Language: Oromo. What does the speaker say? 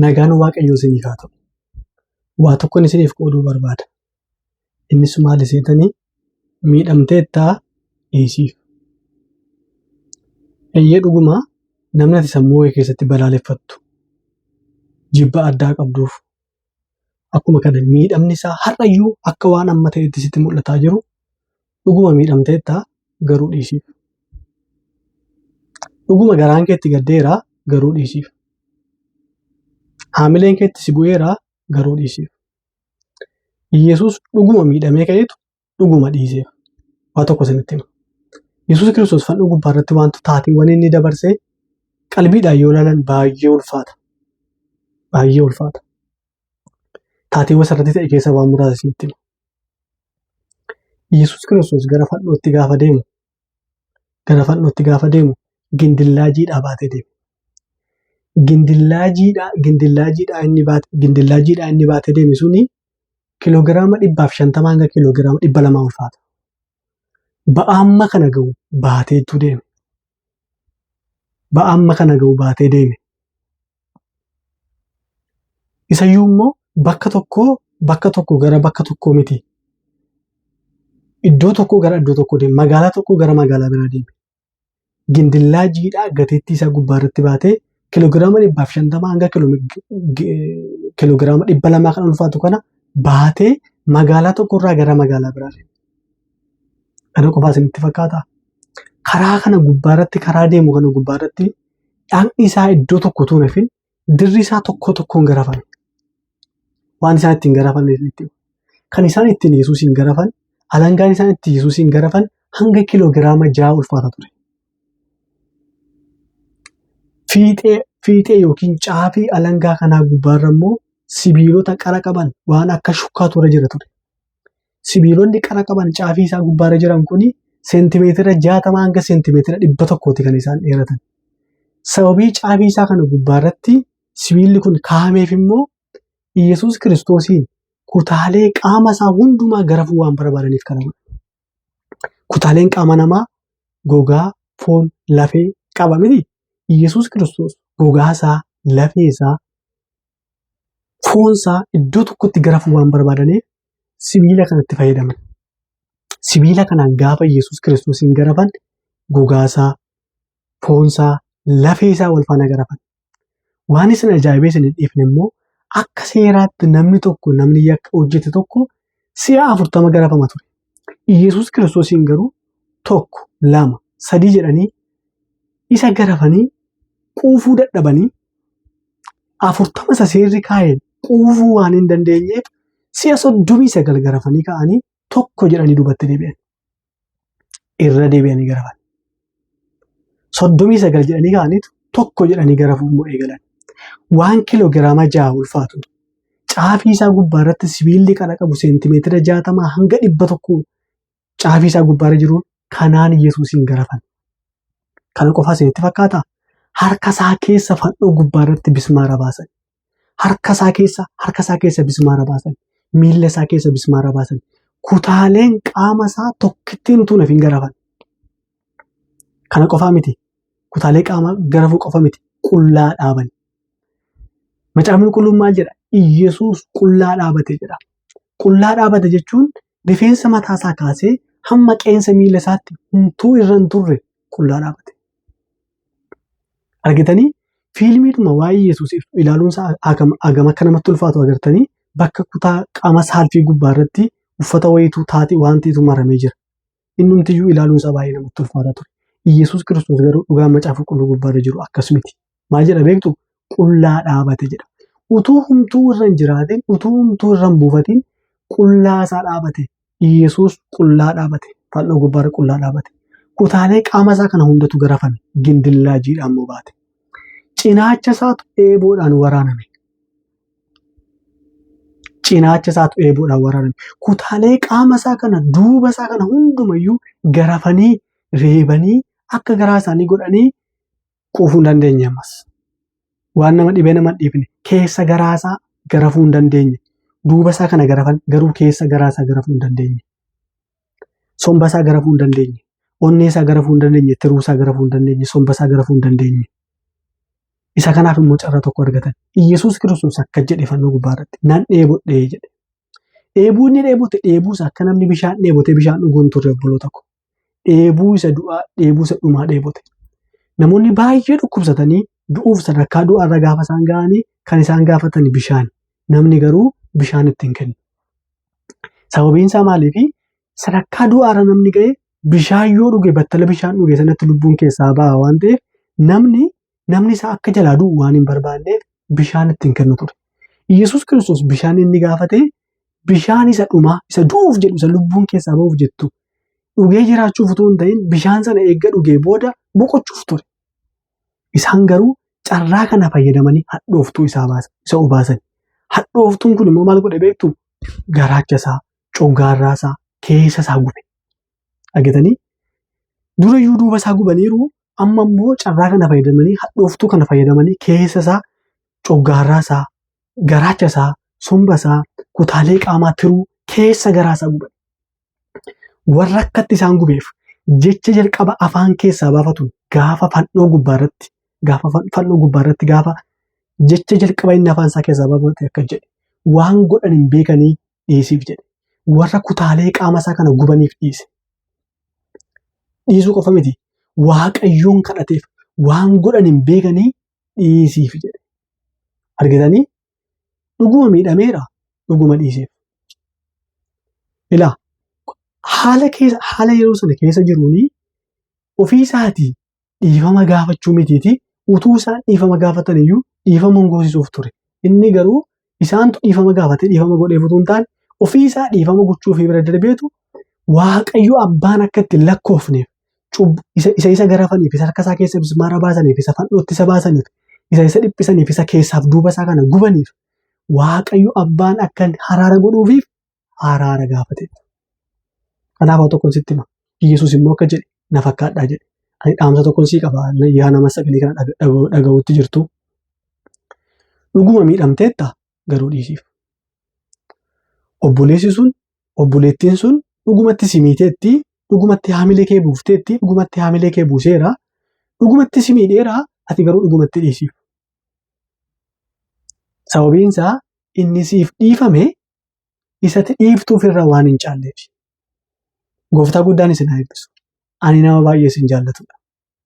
Nagaan Waaqayyoo isiniif haa ta'u. Waa tokkon isiniif qooduu barbaada. Innis maali seetanii? Miidhamteettaa dhiisiif. Eeyyee dhugumaa namni ati sammuu kee keessatti balaaleffattu jibba addaa qabduuf akkuma kana miidhamni isaa har'ayyuu akka waan amma ta'etti sitti mul'ataa jiru dhuguma miidhamteettaa garuu dhiisiif. Dhuguma garaan kee itti gaddeera garuu dhiisiif. Haamileen kee itti si bu'eera garuu dhiisiif. Yesuus dhuguma miidhamee ka'eetu dhuguma dhiiseef. Waa tokko isinitti hima. Yesuus Kiristoos fannoo gubbaa irratti wantoota taateewwan inni dabarse qalbiidhaan yoo ilaalan baay'ee ulfaata. Baay'ee ulfaata. Taateewwan isarratti ta'e keessaa waan muraasa isinitti hima. Yesuus Kiristoos gara fannootti gaafa deemu gara fannootti gaafa deemu gindillaa jiidhaa baatee deeme. Gindillaa jiidhaa gindillaa jiidhaa inni baate gindillaa jiidhaa inni baatee deeme suni kiloogiraama 150 hanga kiloogiraama 200 ulfaata. Ba'aa amma kana ga'u baateetu deeme. Ba'aa amma kana ga'u baatee deeme. Isayyuu immoo bakka tokkoo bakka tokko gara bakka tokkoo miti. Iddoo tokkoo gara iddoo tokkoo deeme. Magaalaa tokkoo gara magaalaa biraa deeme. Gindillaa jiidhaa gateettii isaa gubbaa irratti baatee kiloogiraama 150 hanga kiloogiraama 200 kan ulfaatu kana baatee magaalaa tokkorraa gara magaalaa biraa deeme. Kana qofaa isinitti fakkaataa? Karaa kana gubbaa irratti karaa deemu kana gubbaa irratti dhaqni isaa iddoo tokko utuu hin hafin dirri isaa tokko tokkoon garafame. Waan isaan ittiin garafan isinitti hima. Kan isaan ittiin Yesuusiin garafan, alangaan isaan ittiin Yesuusiin garafan hanga kiloogiraama 6 ulfaata ture. Fiixee fiixee yookiin caafii alangaa kanaa gubbaarra immoo sibiilota qara qaban waan akka shukkaatu irra jira ture. Sibiilonni qara qaban caafii isaa gubbaarra jiran kuni seentimeetira 60 hanga seentimeetira 100ti kan isaan dheeratan. Sababii caafii isaa kana gubbaarratti sibiilli kun kaa'ameef immoo Iyyasuus Kiristoosiin kutaalee qaama isaa hundumaa garafuu waan barbaadaniif kana godhan. Kutaaleen qaama namaa gogaa, foon, lafee qaba miti. Iyyasuus Kiristoos gogaa isaa, lafee isaa, foon isaa iddoo tokkotti garafuu waan barbaadaniif sibiila kanatti fayyadaman. Sibiila kanaan gaafa Iyyasuus Kiristoosiin garafan gogaa isaa, foon isaa, lafee isaa wal faana garafan. Waan isin ajaa'ibee isin hin dhiifne immoo akka seeraatti namni tokko namni yakka hojjete tokko si'a 40 garafama ture. Iyyasuus Kiristoosiin garuu tokko, lama, sadii jedhanii isa garafanii quufuu dadhabanii 40 isa seerri kaa'een quufuu waan hin dandeenyeef si'a 39 garafanii ka'anii tokko jedhanii duubatti deebi'an. Irra deebi'anii garafan. 39 jedhanii ka'aniitu tokko jedhanii garafuu immoo eegalan. Waan kiloogiraama 6 ulfaatu caafii isaa gubbaa irratti sibiilli qara qabu seentimeetira 60 hanga 100 caafii isaa gubbaarra jiruun kanaan Yesuusiin garafan. Kana qofaa isinitti fakkaataa? Harka isaa keessa fannoo gubbaa irratti bismaara baasan. Harka isaa keessa harka isaa keessa bismaara baasan. Miilla isaa keessa bismaara baasan. Kutaaleen qaama isaa tokkittiin utuu hin hafin garafan. Kana qofaa miti. Kutaalee qaamaa garafuu qofa miti. Qullaa dhaaban. Macaafni Qulqulluun maal jedha? Iyyasuus qullaa dhaabate jedha. Qullaa dhaabate jechuun rifeensa mataa isaa kaasee hamma qeensa miila isaatti homtuu irra hin turre qullaa dhaabate. Argitanii fiilmiidhuma waa'ee Yesuus ibsu ilaaluun isaa hagam akka namatti ulfaatu agartanii bakka kutaa qaama saalfii gubbaa irratti uffata wayiitu taatee waan ta'etu maramee jira. Innumtiyyuu ilaaluun isaa baay'ee namatti ulfaata ture. Yesuus Kiristoos garuu dhugaa macaafa qulqulluu gubbaarra jiru akkas miti. Maal jedha beektu? Qullaa dhaabate jedha. Utuu humtuu irra hin jiraatin, utuu humtuu irra hin buufatin qullaa isaa dhaabate. Yesuus qullaa dhaabate. Fannoo gubbaarra qullaa dhaabate. Kutaalee qaama isaa kana hundatu garafame. Gindillaa jiidhaan immoo baate. Cinaacha isaatu eeboodhaan waraaname. Cinaacha isaatu eeboodhaan waraaname. Kutaalee qaama isaa kana duuba isaa kana hundumayyuu garafanii reebanii akka garaa isaanii godhanii quufuu hin dandeenye ammas. Waan nama dhibee nama hin dhiifne keessa garaa isaa garafuu hin dandeenye. Duuba isaa kana garafan garuu keessa garaa isaa garafuu hin dandeenye. Somba isaa garafuu hin dandeenye. Onnee isaa garafuu hin dandeenye. Tiruu isaa garafuu hin dandeenye. Somba isaa garafuu hin dandeenye. Isa kanaaf immoo carraa tokko argatan. Iyyasuus Kiristoos akka jedhe fannoo gubbaarratti nan dheebodhee jedhe. Dheebuu inni dheebote dheebuu isa akka namni bishaan dheebotee bishaan dhuguu hin turre obboloota ko. Dheebuu isa du'aa dheebuu isa dhumaa dheebote. Namoonni baay'ee dhukkubsatanii du'uuf sadarkaa du'aarra gaafa isaan ga'anii kan isaan gaafatan bishaan. Namni garuu bishaan itti hin kennu. Sababiin isaa maaliifi sadarkaa du'aarra namni ga'e bishaan yoo dhuge battala bishaan dhuge sanatti lubbuun keessaa ba'a waan ta'eef namni namni isaa akka jalaa du'u waan hin barbaanneef bishaan itti hin kennu ture. Yesuus Kiristoos bishaan inni gaafate bishaan isa dhumaa isa du'uuf jedhu isa lubbuun keessaa ba'uuf jettu dhugee jiraachuuf utuu hin ta'in bishaan sana eegga dhugee booda boqochuuf ture. Isaan garuu carraa kana fayyadamanii hadhooftuu isaa baasan, isa obaasan. Hadhooftuun kun immoo maal godhe beektu? Garaacha isaa, coggaarraa isaa, keessa isaa gube. Argitanii? Durayyuu duuba isaa gubaniiru amma immoo carraa kana fayyadamanii hadhooftuu kana fayyadamanii keessa isaa, coggaarraa isaa, garaacha isaa, somba isaa, kutaalee qaamaa tiruu keessa garaa isaa guban. Warra akkatti isaan gubeef jecha jalqaba afaan keessaa baafatu gaafa fannoo gubbaarratti gaafa fannoo gubbaarratti gaafa jecha jalqaba inni afaan isaa keessaa baafate akka jedhe waan godhan hin beekanii dhiisiif jedhe. Warra kutaalee qaama isaa kana gubaniif dhiise. Dhiisuu qofa miti. Waaqayyoon kadhateef waan godhan hin beekanii dhiisiif jedhe. Argitanii? Dhuguma miidhameera, dhuguma dhiiseef. Ilaa haala keessa haala yeroo sana keessa jiruuni ofii isaatii dhiifama gaafachuu mitiiti utuu isaan dhiifama gaafatan iyyuu dhiifama hin goosisuuf ture. Inni garuu isaantu dhiifama gaafatee dhiifama godheef utuu hin taane ofii isaa dhiifama gochuufii bira darbeetu Waaqayyo abbaan akka itti hin lakkoofneef isa isa isa garafaniif isa harka isaa keessa mismaara baasaniif isa fannootti isa baasaniif isa isa dhiphisaniif isa keessaaf duuba isaa kana gubaniif Waaqayyo abbaan akka haraara godhuufiif haraara gaafate. Kanaaf haa tokkoon sitti hima. Yesuus immoo akka jedhe na fakkaadhaa jedhe. Ani dhaamsa tokkoon sii qaba yaa nama sagalee kana dhaga'uutti jirtu. Dhuguma miidhamteetta garuu dhiisiif. Obboleessi sun obboleettiin sun dhugumatti si miiteetti, dhugumatti haamilee kee buufteetti, dhugumatti haamilee kee buuseera, dhugumatti si miidheera, ati garuu dhugumatti dhiisiif. Sababiin isaa inni siif dhiifame isatti dhiiftuuf irra waan hin caalleef. Gooftaa guddaan isin haa eebbisu. Ani nama baay'ee isin jaallatudha.